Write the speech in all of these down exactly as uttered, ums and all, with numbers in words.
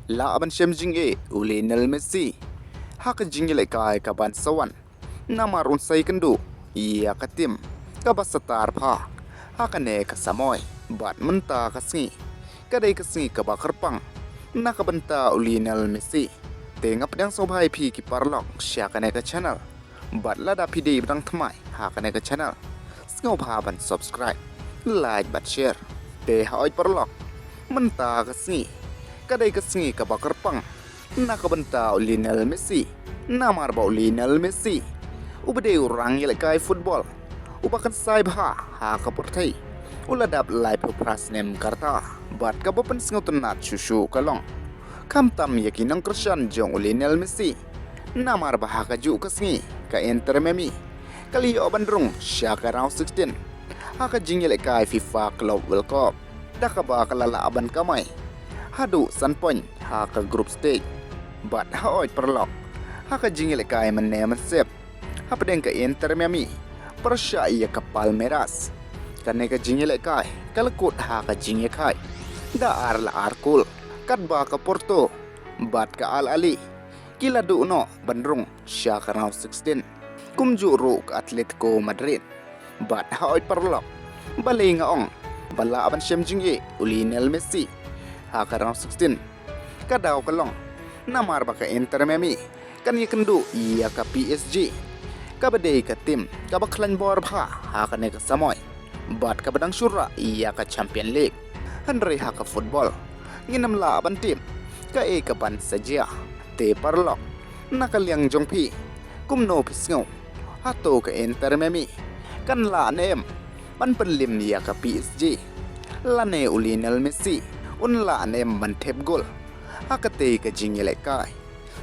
Lah ban shem jingeh u Lionel Messi ha ka jingïalehkai ka ban sa wan, namar un sa ïakynduh ïa ka tim kaba sa tar bha ha kane ka samoi. Bad mynta ka sngi ka dei ka sngi kaba kyrpang na ka bynta u Lionel Messi. Te nga pdiang sngewbha ïa phi ki paralok sha kane ka channel. Bad lada phi dei ba dang thymmai ha kane ka channel, sngewbha ban subscribe, like bad share. Te hooid paralok, mynta ka sngi ka dei ka sngi kaba kyrpang na ka bynta u Lionel Messi, namar ba u Lionel Messi uba dei u rangïalehkai football uba kynsai bha ha ka pyrthei, u la dap laiphew phra snem ka rta. Bad kaba pynsngewtynnat shuh shuh ka long, khamtam ïa ki nongkyrshan jong u Lionel Messi, namar ba ha kajuh ka sngi ka Inter Miami ka la ïoh ban rung sha ka round sixteen ha ka jingïalehkai FIFA Club World Cup, da kaba ka la lah ban kamai haduh san point ha ka group stage. Bad hooid paralok, ha ka jingïalehkai mynne mynsiem hapdeng ka Inter Miami pyrshah ïa ka Palmeiras, kane ka jingïalehkai ka la kut ha ka jingïakhai da ar la ar kol, katba ka Porto bad ka Al Ahly ki la duh noh ban rung sha ka round sixteen, kumjuh ruh ka Atletico Madrid. Bad hooid paralok, balei nga ong ba lah ban shem jingeh u Lionel Messi ha ka round sixteen? Ka daw ka long namar ba ka Inter Miami kan ïakynduh ïa ka P S G, kaba dei ka tim kaba khlaiñ bor bha ha kane ka samoi, bad kaba dang shu rah ïa ka Champion League. Hynrei ha ka football ngin ym lah ban tip kaei ka ban sa jia. Te paralok, na ka liang jong phi, kumno phi sngew? Hato ka Inter Miami kan lah ne em ban pynlip ïa ka P S G, lane u Lionel Messi un lah ne em ban thep gol ha katei ka jingïalehkai?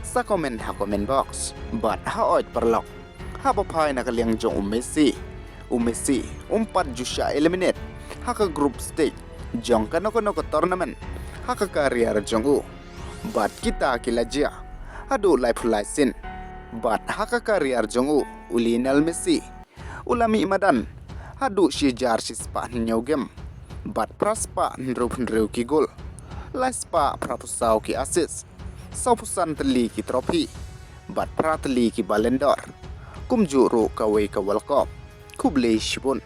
Sa comment ha comment box. Bad hooid paralok, haba phai na ka liang jong u Messi, u Messi um pat ju shah eliminate ha ka group stage jong kano kano ka tournament ha ka career jong u. Bad kita ki la jia haduh laiphew lai sien. Bad ha ka career jong u, u Lionel Messi u la mih madan haduh shi hajar shi spah hynñiew game, bad phra spah hynriew hynriew ki gol, lai spah phra phew saw ki assist, saw phew san tylli ki trophy, bad phra tylli ki Ballon d'Or, kumjuh ruh kawei ka World Cup. Khublei shibun.